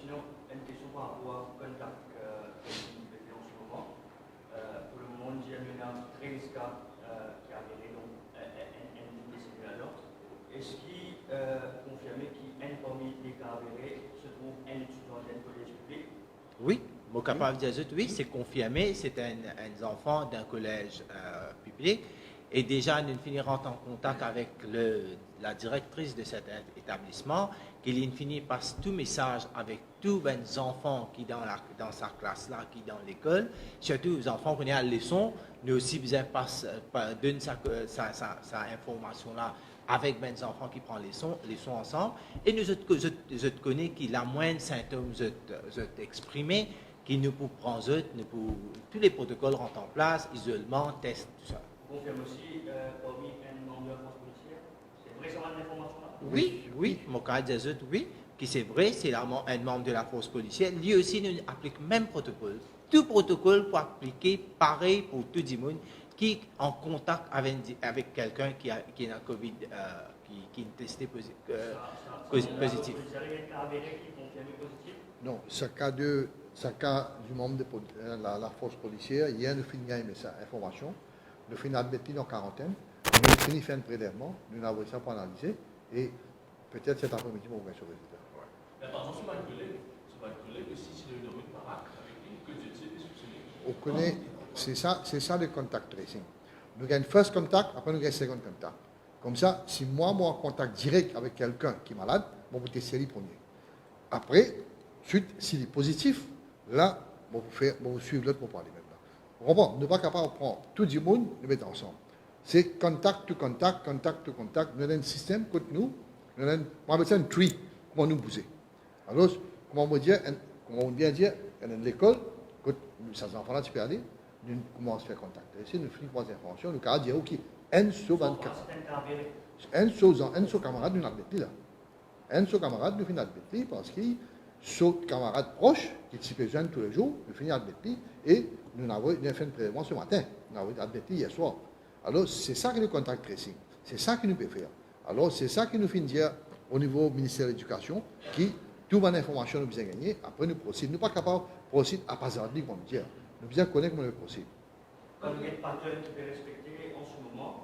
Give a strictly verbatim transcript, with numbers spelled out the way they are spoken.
Sinon, une question par rapport au contact, euh, qui est fait en ce moment. Euh, pour le moment, il y a une trêze cas, euh, qui arrivent, donc, euh, un, un, un de ces cas-là. Est-ce qui, euh, confirme qu'un parmi les cas avérés se trouve un étudiant d'un collège public? Wi, mo kapav dir zot, wi, se konfirme, se enn, enn zanfan dan kolez, euh, piblik. E deza, nou fini rant an kontak avek le, la direktris de set etablisman, ki li fini pas tou mesaz avek tou bann zanfan ki dan la, dan sa klas la, ki dan lekol, sirtou zanfan ki ena leson, nou osi bizin pas, euh, pa, donn sa, sa, sa, sa informasion la avek bann zanfan ki pran leson, leson ansam, e nou zot, zot, zot kone ki lamwinn sintom zot, zot exprime, ki nou pou pran zot, nou pou, tou le protokol rant an plas, izolman, tes, tou sa. Vous confirmez aussi, euh, parmi un membre de la force policière, c'est vrai, ça, l'information-là? Wi, wi, mo kapav dir zot, wi, ki se vre, se la, enn manm de la fors polisier, li osi nou aplik mem protokol. Tou protokol pou aplike parey pou tou dimoun ki an kontak avek, avek kelkenn ki a, ki ena covid, euh, ki, ki teste pozi-, euh, pozi-, pozitif. Non, sa ka de, sa ka di manm de pol-, euh, la, la fors polisier, yer nou finn gagn sa informasion, nou finn admet li dan karantenn, nou finn fer enn prelevman, nou avoy sa pou analize, e petet set apremidi, nou pou gagn so rezilta. Mais apparemment, c'est ma collègue, c'est ma collègue aussi, c'est une, une marque avec une que Dieu sait, qu'est-ce que c'est? Ou kone, se sa, se sa le contact tracing. Nou gagn first contact, apre nou gagn second contact. Koumsa, si mwa, mo an kontak direk avek kelkenn ki malad, mo pou teste li premie. Apre, swit, si li pozitif, la, mo pou fer, mo pou swiv lot, mo pou ale mem la. Ou konpran? Nou pa kapav pran tou dimoun, nou met ansam. Se contact to contact, contact to contact. Nou ena enn sistem kot nou, nou ena enn, mo apel sa enn tree, kouma nou bouze. Alor, kouma mo dir, enn, kouma ou bien dir, enn, enn lekol, kot sa zanfan la ti pe ale, nou koumans fer contact tracing, nou fini pran enn informasion, nou kapav dir, ok, enn so bann ka. Enn so zan-, enn so kamarad, nou admet li la. Enn so kamarad, nou finn admet li, parski so kamarad pros, ki ti pe zwenn toulezour, nou finn admet li, e nou avoy, nou fer enn prelevman se matin, nou avoy admet li yer swar. Alor, se sa ki nou contact tracing, se sa ki nou pe fer. Alor, se sa ki nou finn dir o nivo Minister Ledikasion, ki tou bann informasion nou bizin gagne, apre nou proceed. Nou pa kapav proceed apazarde, kouma nou dir. Nou bizin kone kouma nou proceed. Kan nou gagn enn pattern ki pe respekte an se moman,